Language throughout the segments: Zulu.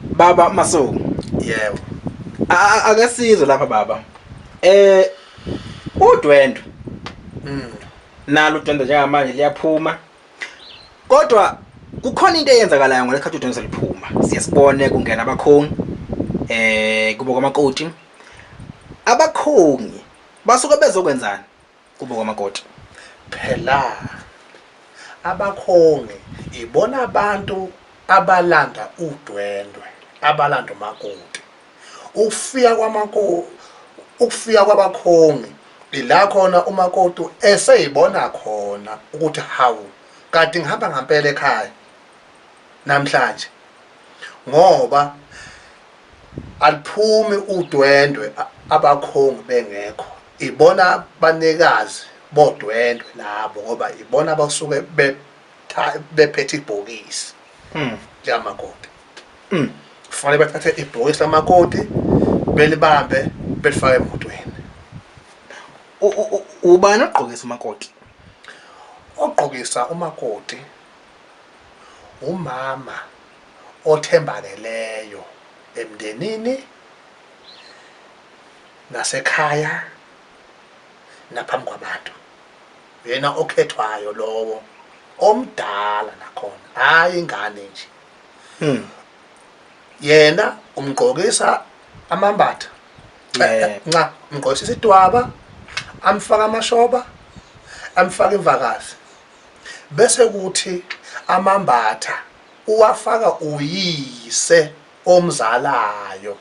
Baba Masuku. Yebo. Ake sizwe lapha baba. Udwendwe. Nalo udwendwe njengamanje liyaphuma. Kodwa kukhona into eyenzakalayo ngolekhathi udwendwe seliphuma. Siyasibone kungena abakhongi kubo kwamakoti. Abakhongi basuke bezokwenzani kubo kwamakoti? Phela abakhongi ibona abantu abalanda udwendwe, abalanda umakoti. Ukufika kwamakoti, ukufika kwabakhongi ila khona umakoti eseyibona khona ukuthi hawu kanti ngihamba ngampela ekhaya namhlanje, ngoba aliphumi udwendwe abakhongi bengekho. Ibona abanikazi bodwendwe labo, ngoba ibona abasuke bephethe ibhokisi likamakoti. Kufanele bathathe ibhokisi lamakoti belibambe belifake emotweni. Ubani ogqokisa umakoti? Ogqokisa umakoti umama othembakeleyo emndenini nasekhaya naphambi kwabantu. Uyena okhethwayo lowo omdala nakhona, hayi ingane nje. Yena umgqokisa amambatha. Nca umgqokisa isidwaba, amfaka amashoba, amfaka imvakazi. Bese kuthi amambatha uwafaka uyise omzalayo.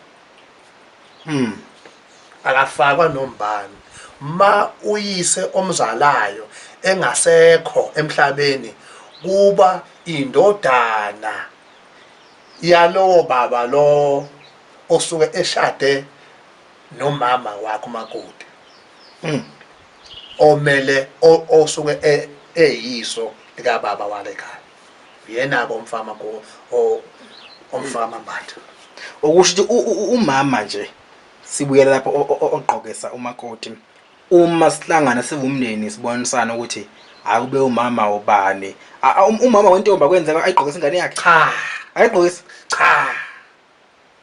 Akafakwa nombani. Ma uyise omzalayo engasekho emhlabeni, kuba indodana yalowo baba lo osuke eshade nomama wakhe umakoti. Omele osuke eyiso likababa walekhaya. Yena-ke omfama omfaka amambatha. Okusho ukuthi umama nje sibuyela lapho ogqokisa umakoti. Uma sihlangana siwumndeni sibonisana ukuthi akube umama ubani. Umama wentombi akwenzeka ayigqokise ingane yakhe? Cha. Ayigqokise? Cha.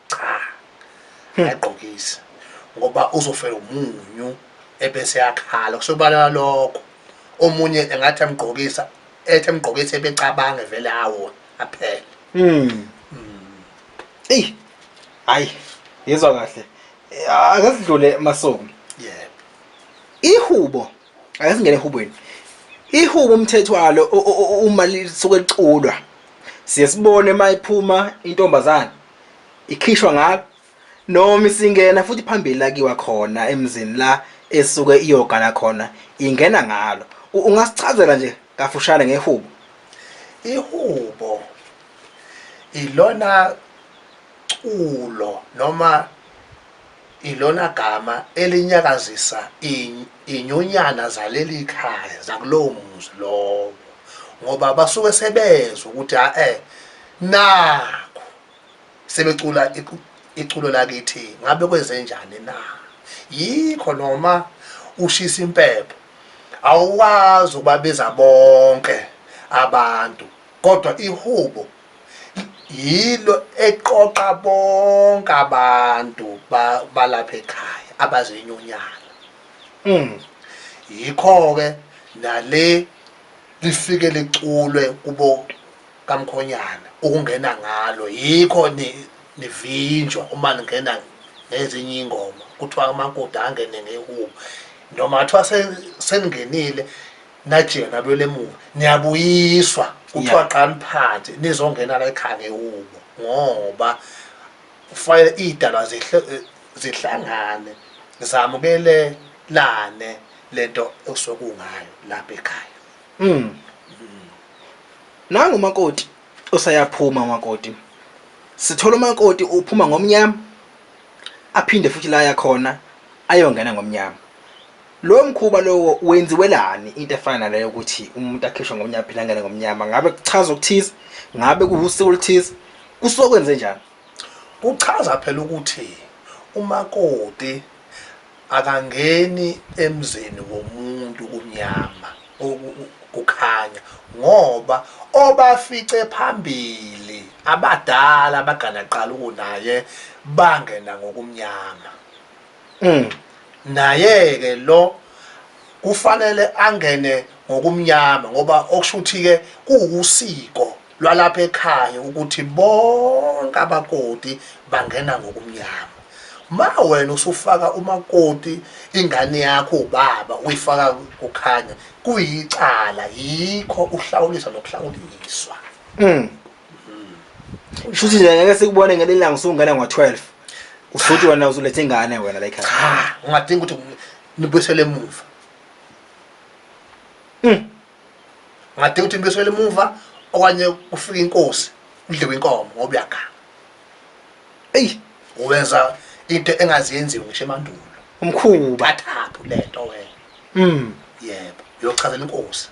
Cha. Ayigqokise. Ngoba uzofela umunyu ebese yakhala. Kusobala lokho. Omunye engathi amgqokisa, ethi amgqokise ebecabanga vele awo aphele. Ey. Hayi, yezwa kahle. Ake sidlule Masuku. Yebo. Ihubo, ake singene ehubweni. Ihubo umthetho walo uma lisuke liculwa. Siye sibone mayiphuma intombazana ikhishwa ngalo noma isingena futhi phambili la kiwa khona emzini la esuke iyogana khona ingena ngalo. Ungasichazela nje kafushane ngehubo? Ihubo ilona culo noma ilona gama elinyakazisa inyunyana zaleli khaya zakulowo muzi lowo, ngoba basuke sebezwa ukuthi nakho sebecula iculo lakithi, ngabe kwenzenjani na? Yikho noma ushisa impepho awukwazi ukubabiza bonke abantu, kodwa ihubo yilo eqoqa bonke abantu balapha ekhaya abazinyunyana. Yikho-ke nale lifike liculwe kubo kamkhonyana ukungena ngalo, yikho nivinjwa uma ningena ngezinye ingoma, kuthiwa umakoti angene ngehubo, noma kuthiwa seningenile najika nabuyela emuva niyabuyiswa, kuthiwa qani phansi nizongena la ekhaya ngehubo, ngoba kufanele idalwa zihlangane zamukelelane lento okusuke kungayo lapha ekhaya. Nangu umakoti usayaphuma umakoti. Sithola umakoti uphuma ngomnyama aphinde futhi la yakhona ayongena ngomnyama. Lo mkhuba lowo wenziwelani into efana naleyo ukuthi umuntu akhishwe ngomnyama aphinde angene ngomnyama? Ngabe kuchaza okuthize? Ngabe kuwusiko oluthize? Kusuke kwenze njani? Kuchaza phela ukuthi umakoti akangeni emzini womuntu kumnyama kukhanya, ngoba obafice phambili Abadala abagana qala ukunaye bangena ngokumnyama. Naye ke lo kufanele angene ngokumnyama ngoba okusho ukuthi ke kuwusiko lwalapha ekhaya ukuthi bonke abakoti bangena ngokumnyama. Ma wena usufaka umakoti ingane yakho ubaba uyifaka kukhanya kuyicala yikho uhlawuliswa nokuhlawuliswa. Shuthi nje ngeke sikubone ngelinye ilanga usungena ngo-12. Usuthi wena uzuletha ingane wena la ekhaya. Cha, ungadinga ukuthi nibuyisele emuva. Ungadinga ukuthi nibuyisele emuva okanye kufike inkosi udliwe inkomo ngoba uyaganga. Eyi, Uwenza into engaziyenziwe ngisho emandulo. Umkhuba. Thathaphi lento wena. Yebo, uyochazela inkosi.